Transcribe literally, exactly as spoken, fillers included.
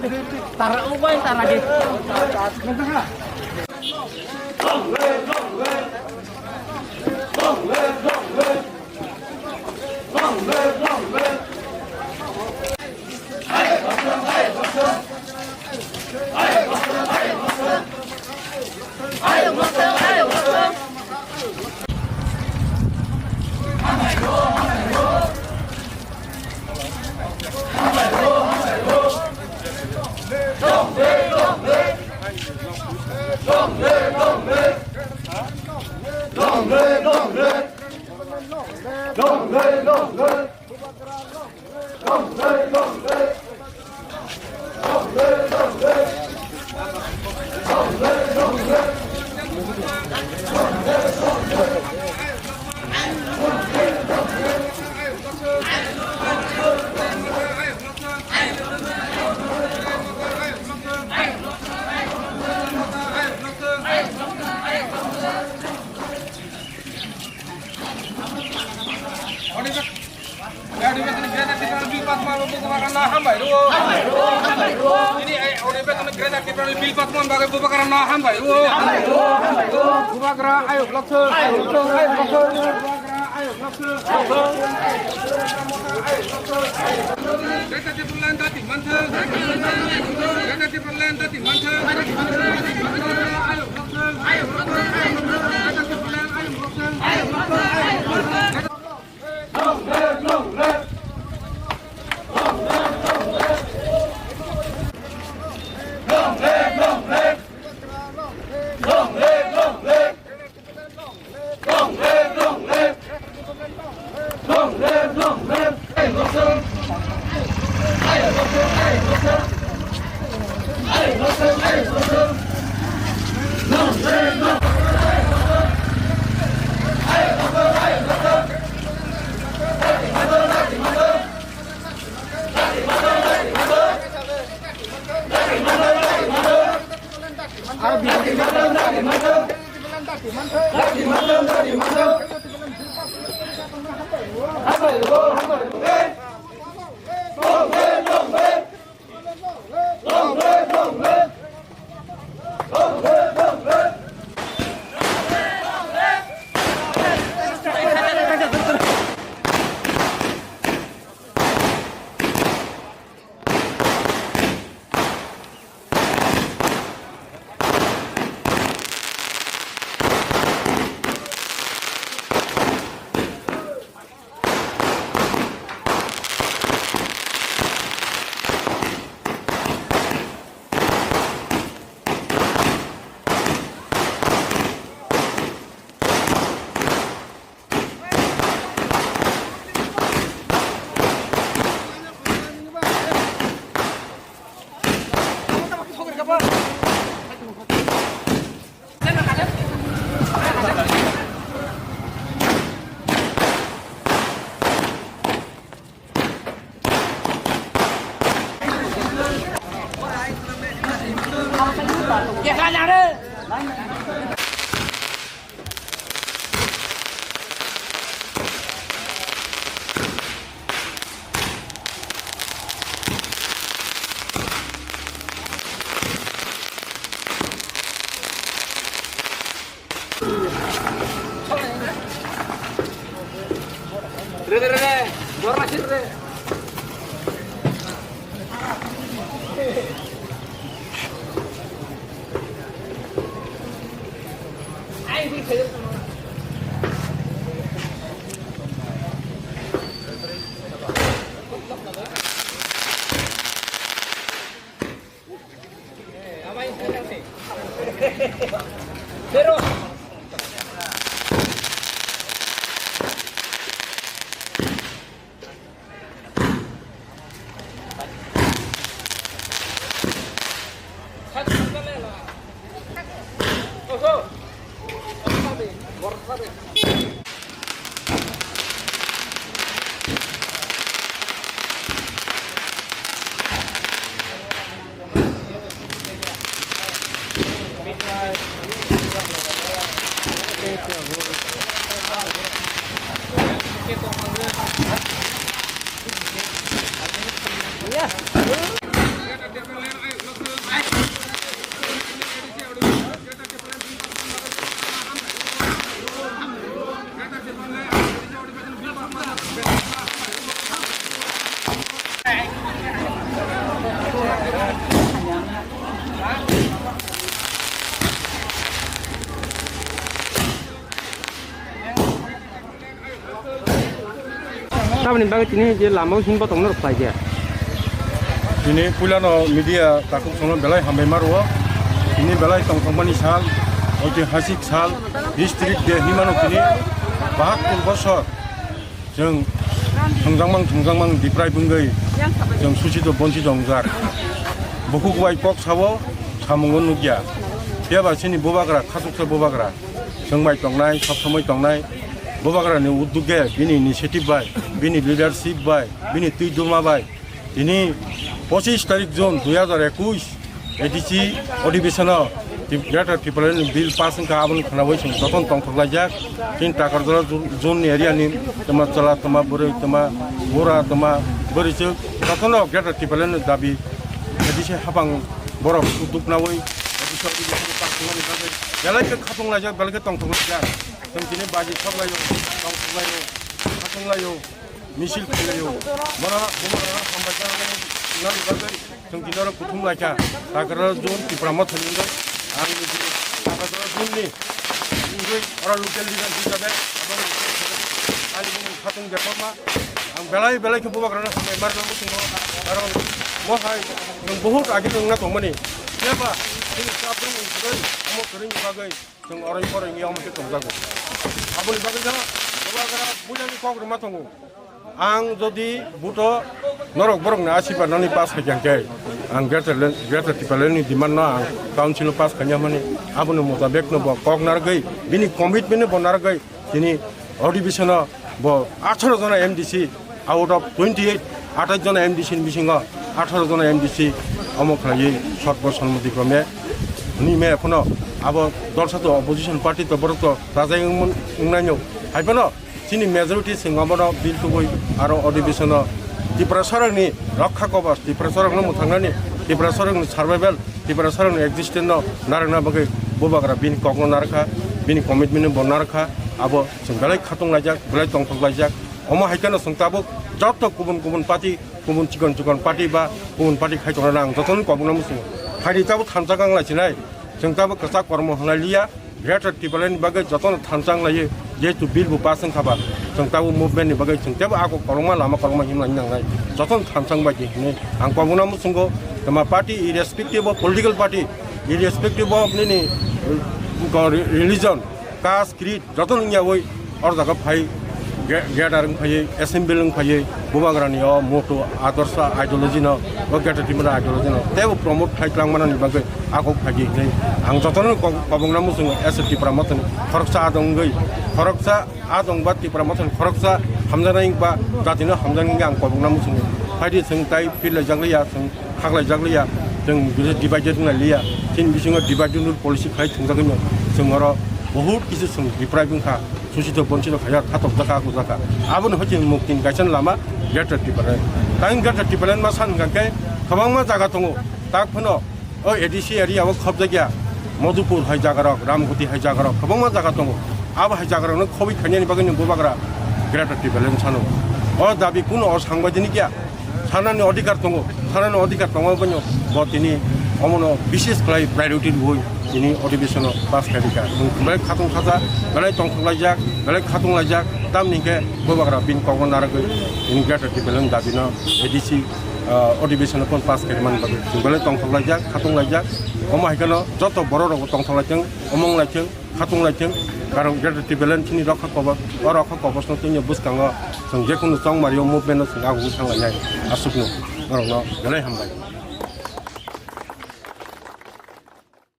Tara ubai tara ge. Long live, long live! Long live, long live! Long live, long live! Long live, long live! Long live, long live! Oro bethani Greater Tipraland Bill pass man bagwi bubagrano hambai rwo. Hambai rwo, hambai rwo. Ini, eh, oro bethani Greater Tipraland Bill pass man bagwi bubagrano hambai rwo. Hambai rwo, hambai rwo. Bubagra ayuk lokthung. Ayuk lokthung, ayuk lokthung. Bubagra ayuk lokthung. Greater Tipraland dati manthung. Greater Tipraland dati manthung. Ayuk lokthung. Ayuk lokthung. Greater Tipraland ayuk lokthung. Ayuk lokthung, ayuk lokthung. Long live, long live! Long live, long live! Long live, long live! Long live, long live! Long live, long live! Re, re, re, re. Bor masih, re. Tamoni bagwi tini je lama o himba tongna rok khlai khe. Tini puilano media takhuk songno belai hambai ma rwo. Tini belai tongthokmani sal, oitihasik sal, historic day hinmano tini bahattur bosor. Chwng thwngjakmang thwngjakmang diprai bwngwi chwng suchito bonchito wngjak. Bukhuk bai kok sao, samungo nukya. Phiyaba chini bubagra, khachuksa bubagra. Chwng bai tongnai, sob somoi tongnai. Bubagrani uddog bai, bini initiative bai, bini leadership bai, bini twi duma bai. Tini pochis tarik June dui hajar ekush A D C odibishono Tip-, Greater Tipraland ni bill pass wngkha, aboni khwnawi chwng jotono tongthok laijak. Chini Takarjala zone, zone ni area ni tama chwla, tama bwrwi, tama bura, tama bwrwichwk jotono Greater Tipraland ni dabi A D C hapang borok duknawi A D C odibishono pass wngmani bagwi belai khe khatung laijak, belai khe tongthok laijak. Chwng tini baji sok laio, tongthok laio, khatung laio. Misil khlailaio. Bono, bono hambai khe nang bagwi chwng tini oro kuthum laikha. Takarjala zone Tipra Mothani wngwi ang nini Takarjala zone ni wngwi oro local leader hisabe ani bumung khatung depama ang belai belai khe bubagrano hambai mar nango chwngno. Karon bo hai chwng bohut age wngna tongmani. Phiya ba chini chaprwng ni kwrwi, omo kwrwini bagwi. Chwng oroi poroi wngya omo khe tongjago. Aboni bagwi no bubagra buinani kok rwma tongo. Ang jodi buto norok borokni asiba nani pass khaikha hwnkhe, ang Greater Land, Greater Tipraland ni demand no ang council o pass khaina hwnmani. Aboni mutabek no bo kok narwgwi, bini commitment no bo narwgwi tini odibishono bo atharo jona M D C, out of twenty eight, athais jona M D C ni bisingo atharo jona M D C omo khlaiwi sotbo sonmoti krome hwnwi me phano abo dolsa to opposition party to borok to rajai wng-, wngnaino. Hai phano chini majority chwng omono bill tubui aro odibishono Tiprasarokni rokha kobos, Tiprasarokno mwthangnani, Tiprasarokni survival, Tiprasarokni existence no narwkna bagwi bubagra bini kokno narwkha, bini commitment no bo narwkha, abo chwng belai khatung laijak, belai tongthok laijak. Omo hai kheno chwng tabuk joto kubun kubun party, kubun chikon chikon party ba kubun party khai tongnai ang jotono kobongno muchungo. Haini tabuk thansa kang lai chinai, chwng tabuk kwchak kormo hwnlai liya, Greater Tipraland ni bagwi jotono thansa wng laiwi, jehetu bill bo pass wng kha ba, chwng tabuk movement ni bagwi chwng tebo ako kwbangma lama kwbangma himlai nangnai, jotono thansa wng bai di hwnwi ang kobongno muchungo. Tama party irrespective of political party, irrespective of nini, uh, religion, caste, creed, joto wngya oi or jaga phai ge-, gather wng phaiwi, assembly wng phaiwi, bubagrani o moto, adorsha, ideology no, o Greater Tipraland ideology no tebo promote khai twlang manani bagwi ako phaiwi hwnwi ang jotono kobongno muchungo S T Tipra Mothani khoroksa adong wngwi, khoroksa adong ba Tipra Mothani khoroksa hamjaknai ba jatino hamjaknai wngwi ang kobongno muchungo. Phaidi chwng tai phirlaijak liya, chwng khaklaijak liya, chwng divided wng lai liya. Chini bisingo divide and rule policy khai thwngjagwi no chwng oro bohut kisu chwng deprive wngkha, suchito bonchito khaijak, khatokjakha, akujakha. Aboni hoi chwng mukti ni kaisa lama Greater Tipraland. Tang Greater Tipraland ma san hwnkha khe kwbangma jaga tongo. Tak phano o A D C area o khobjakya Madhupur hai jagarok, Ramguti hai jagarok kwbangma jaga tongo. Abo hai jagarokno khobwi khainani bagwi no bubagra Greater Tipraland sano. O dabi kuno o sangbaidini kya? Sanani odhikar tongo, sanani odhikar tongo bwino bo tini omono bishes khlai priority rwui tini odhibeshono pass khairikha. Chwng belai khatung khaja, belai tongthok laijak, belai khatung laijak, tamni hwnkhe bubagra bini kokno narwgwi tini Greater Tipraland dabino A D C, ah, odhibeshono pass khairwmani bagwi chwng belai tongthok laijak, khatung laijak. Omo hai kheno joto borok rokbo tongthok laithwng, omong laithwng. Khatung laithwng, karon Greater Tipraland chini rokha kobos, o rokha kobosno tini bwskango chwng jekhunu chongmari o movement no chwng agugwi thanglainai aswkno norokno belai hambai.